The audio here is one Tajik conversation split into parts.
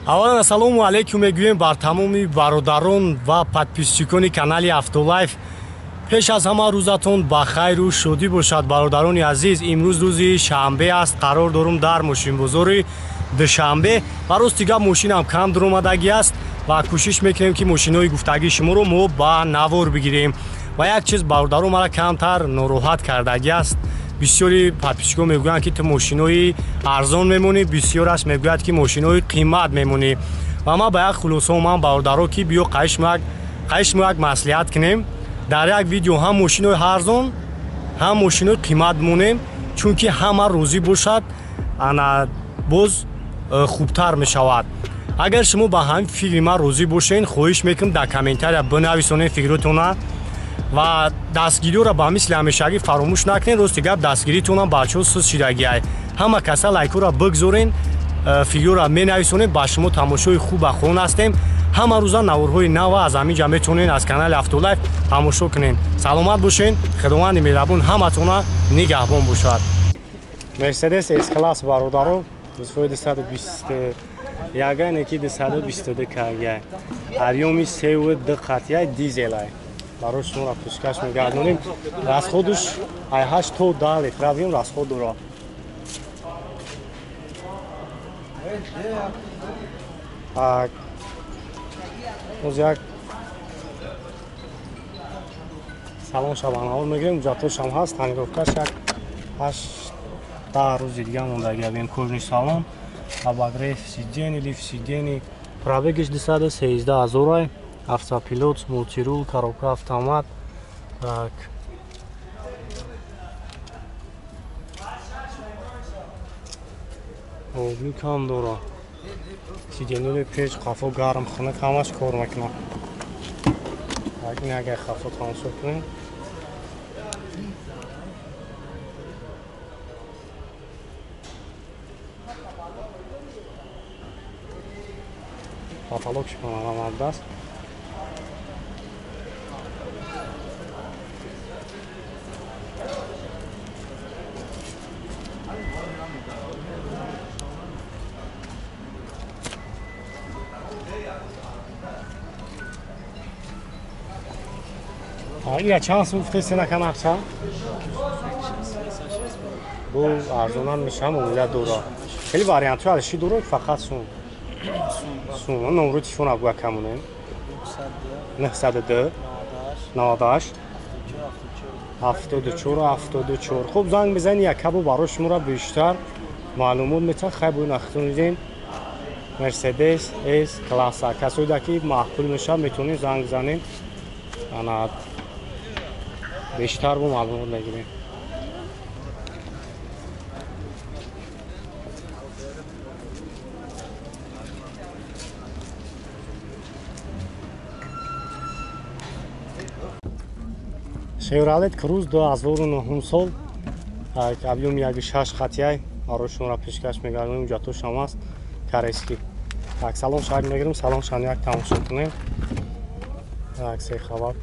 Аввалан ассалому алайкум мегӯем бар тамоми бародарон ва подписчикони канали Автолайф. Пеш аз ҳама рӯзатон ба хайру шодӣ бошад, бародарони азиз. Имрӯз рӯзи шанбе аст, қарор дорум дар мошинбозори Душанбе ва рости гап мошинам кам дуромадагӣ аст ва кӯшиш мекунем, ки мошинҳои гуфтагии шуморо мо ба навор бигирем. Ва як чиз, бародарон, мара камтар нороҳат кардагӣ аст. Бисёри подписчикҳо мегӯянд, ки ту мошинои арзон мемонӣ, бисёраш мегӯяд, ки мошинои қимат мемонӣ. Ва ман ба як хулоса омадам, бародаро, ки биё қайшмо як маслиҳат кунем. Дар як видео ҳам мошинои арзон, ҳам мошинои қимат монем, чунки ҳама розӣ бошад, ана боз хубтар мешавад. Агар шумо ба ҳамин фикри ман розӣ бошед, хоҳиш мекунам, дар комментария бинависонед фикротона ва дастгириёро ба мисли ҳамешагӣ фаромӯш накунед. Рости гап, дастгиритонам бачаҳо суст шидагиай. Ҳама каса лайкҳоро бигзорен, фикрҳоро менависонед. Ба шумо тамошои хуб хон ҳастем. Ҳама рӯза наворҳои нава аз ҳамин ҷа метавонед аз канали Автолайф тамошо кунед. Саломат бошед, Худованди меҳрабон ҳаматона нигаҳбон бошад. Мерседес С класс, бародаро, рӯзҳои 221 неки 222 кагай, объёми 3,2 қатъяй, дизелай. Барои шуморо пешкаш мегардонем. Расходуш ай 8 то 10 литр объём расход дорад. Так, боз як салон шабанавор мегирем, ҳуҷҷатҳошам ҳаст, тонировкаш як 8-10 рӯзи дига мондагӣ. Объём кожаный салон, обогрев сидений, лифт сидений, пробегиш 213 ҳазорай, автопилот, мультирул, коробка автомат. Так, люкам дора, сиденьои пеш, қафо гарм, хунук, ҳамаш кор мекунад. Так, ин агар қафо тамошо кунем, потолок шипанарамадааст. Ира чанд сум гуфтед сенака нақша? Бу арзонам мешавам, муомила дора. Хеле вариантҳо алиши дора, фақат сум. Сум, номро телефон буга камонем. 902 98 74 74. Хуб, занг бизанед, якабу барои шуморо бештар маълумот метавад. Хай, бо нахтун дидем. Мерседес С класса. Касоида ки маъқул мешавад, метавонед занг бизанед. Ана бештар бо маълумот мегирем. Chevrolet Cruze 2009 сол, объёми 1,6 қатъяй, барои шуморо пешкаш мегардонем. Ҳуҷҷатҳошам аст, карески. Так, салон шак мегирем, салон шан як тамошо кунем. Так, се хабар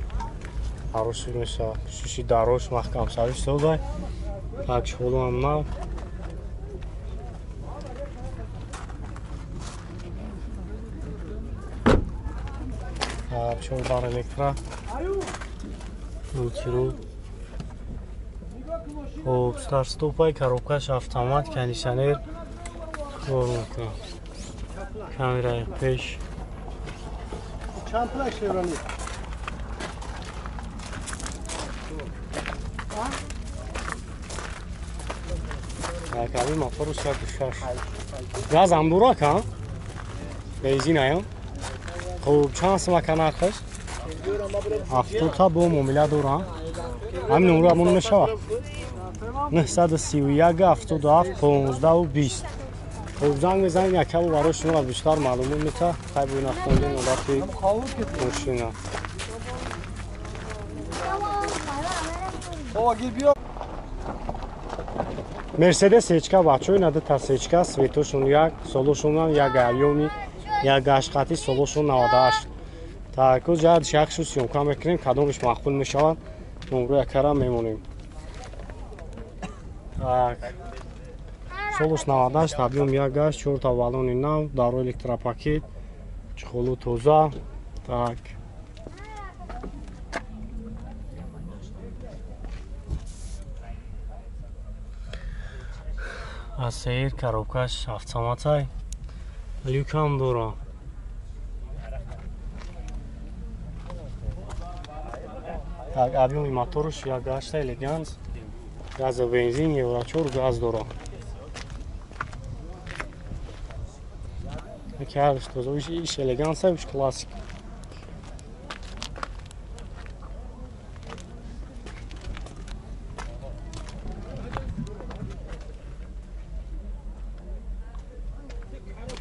хароши мешавад, пӯшиши дарош маҳкамшавиш созай. Так, шолуам нав. Чорбар электро, мультирул. Хоб, старт-стопай, коробкаш автомат, кондиционер кор мекунад, камераи пеш. Чанд пул Chevrolet? Якаби мотору 106. Газам дора ка? Бензинаям. Хуб, чанд сум ака нархаш? 70 та бо муомила дора. Ҳамин номро амон мешавад. 931 77 15 20. Хуб, занг мезанед, якабу барои шуморо бештар маълумот метавад. Хай, бо нахтондин ҳолати мошина. Мерседес сечка, бачаҳо, ина дута сечка, светошон як, солошонам як, объёми 1,8 қатъи, солошон 98. Так, ҷа якшу съёмка мекунем, кадомиш маъқул мешавад, номро якара мемонем. Так, Солуш 98, объем 1.8, 4 та баллони нав, даро электропакет, чехолу тоза. Так. Асер коробкаш автоматай. Люкам дора. Так, объеми моторш 1.8 элеганс. Газ бензин, евро 4 газ дора. Яки тоза, иш элеганс, иш классик.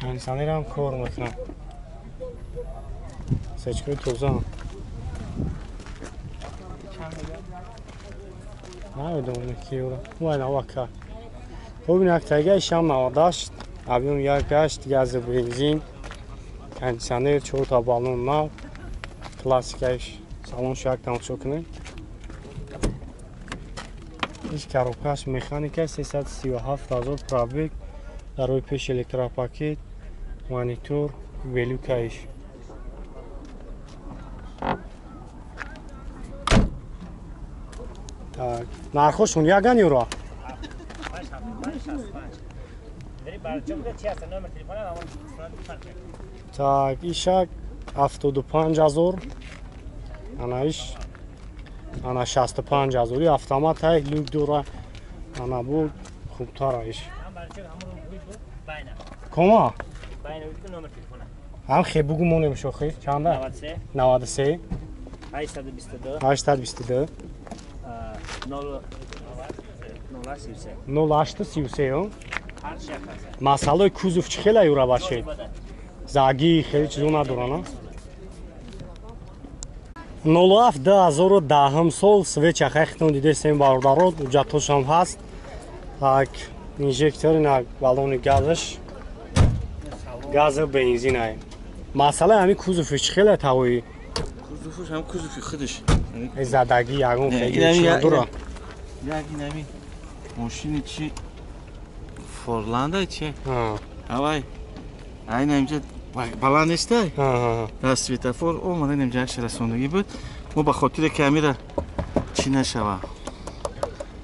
Кондиционерам кор мекунад. Сечкаи тоза. Намедонам ки ӯра. Вай навака. Хуб, як тайга шам 98, объем 1.8, газ бензин, кондиционер, 4 та баллон нав, классикаиш. Салон шак тамошо кунед. Иш коробкаш механика, 337,000 пробег, дарои пеш электропакет, монитор, велюкаиш. Так, нархошон яган юра? Так, ишак 75,000, ана иш ана 65,000. Автомат ай люк дора, ана бу хубтара иш. Кома? Ҳам хе бугу монем шохи, чанда? 93 822 822 0833. Масъалаи кузов чӣ хела юра баче? Заги хеле чизо надорана? 07 2010 сол свеча хайхтон дидесем бародаро, ҳуҷҷатҳошам ҳаст. Так, инжектори на баллони газаш, газа бензинай. Масъалаи ҳамин кузови чӣ хела тавои? Кузовш ҳам кузови худаш. Задаги ягон хеле чӣ надора? Як инами мошини чи Форланда чи? Авай. Айна инҷа баланд нестай? Дар светофор омада инҷа як расондагӣ буд. Мо ба хотире ки амира чӣ нашава.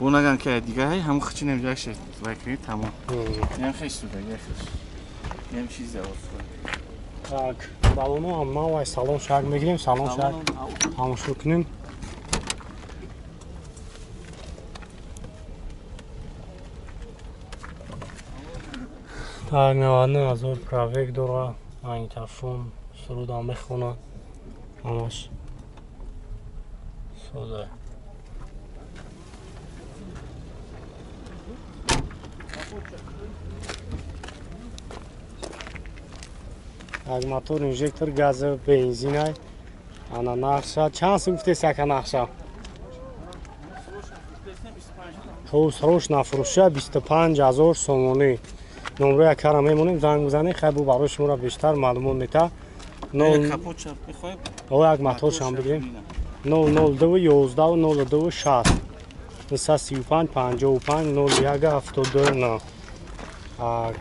Бо наган ки дига ҳай ҳамон хичи инҷа як вай кунед тамом. Инам хеш судаги хеш. Инам чиз завод. Так, баллоно ҳам навай салон шак мегирем, салон шак тамошо кунем. Так, 99,000 пробег дора, магнитофон, сурудам мехонад, ҳамаш сода. Так, мотор, инжектор, газ, бензинай, ана нақша. Чанд сум гуфтест ака нақша? Хуб, срочно фурӯша 25,000 сомонӣ. Номрои акара мемонем, занг бизанед, хай бу барои шуморо бештар маълумот мета. Як моторшам бигирем. 002 11 02 60 935 55 01 79. Так.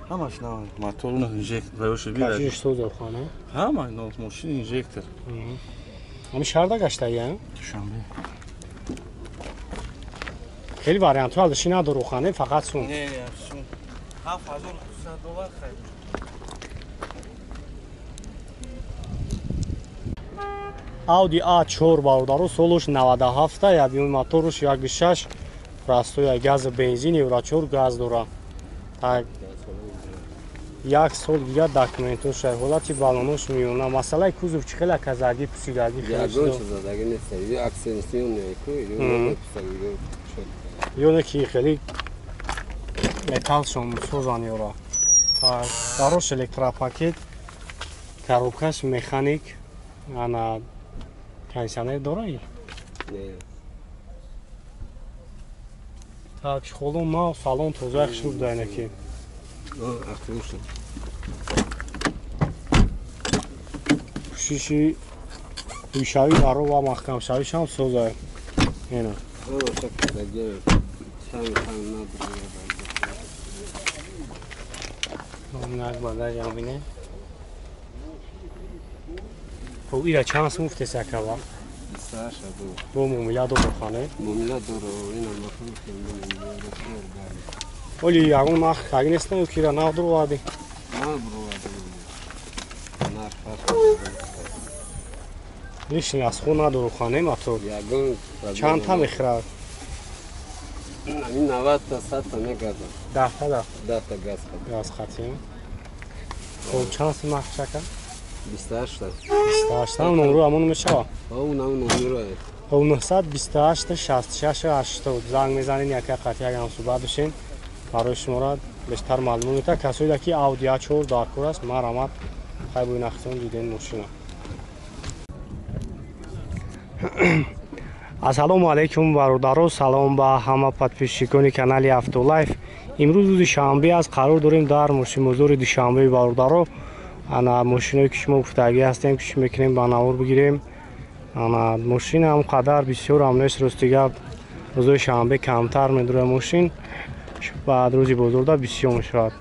Ҳамаш нав мотор, инжектор, кашиш соза хона. Ҳама нав мошин инжектор. Ҳами шаҳрда гаштаи, Душанбе. Хеле вариантҳо алдаши надору хане, фақат сум. Не, сум. $7200 харид. Audi A4 бародаро, солуш 97, объеми моторуш 1.6, простой газ бензин, евро 4 газ дора. Так, як сол дигар документош, ҳолати баллонош миёна. Масъалаи кузов чӣ хела казагӣ, пусидагӣ хеле чизо? Задаги нест, аксенсион ёне ки хеле металлшон созан ёра. Дарош электропакет, коробкаш механик, ана кондиционер дора? Не. Так, холон нав, салон тоза хушуд дайнаки. Пӯшиши ҳушавӣ даро ва маҳкамшавишам соза. Ина. Нак багажам бине. Хоб ира чанд сум гуфтеси акава? 28 Бо муомила дору хане? Муомила дору, ина мафҳум. Оли ягон нарх таги нест ё ки ира нав дуровардӣ? Нав буровардам. Нарх фарқ. Лишний аз худ надору хане мотор. Ягон чанд та мехӯрад? Ами 90 та 100 та мегардад. 10 та да. 10 та газ хат. Газ хати. Хоб чанд сум нарх чака? 28 та. 28 та номру ҳамон мешава? Ҳо, нам номру. Хоб 928 66 80 занг мезанед, яка қати ягам суҳбат бишин. Барои шуморо бештар маълум мета. Касоеда ки Audi A4 дар кор аст, марҳамат, хай бо нахтон диден мошина. Ассалому алайкум бародаро, салом ба ҳама подписчикони канали Автолайф. Имрӯз рӯзи шанбе аст, қарор дорем дар мошинбозори Душанбе бародаро. Ана мошиное ки шумо гуфтагӣ ҳастем, кӯшиш мекунем ба навор бигирем. Ана мошин ҳам қадар бисёр ҳам нест, рости гап рӯзои шанбе камтар медурад мошин, баъд рӯзи бозорда бисёр мешавад.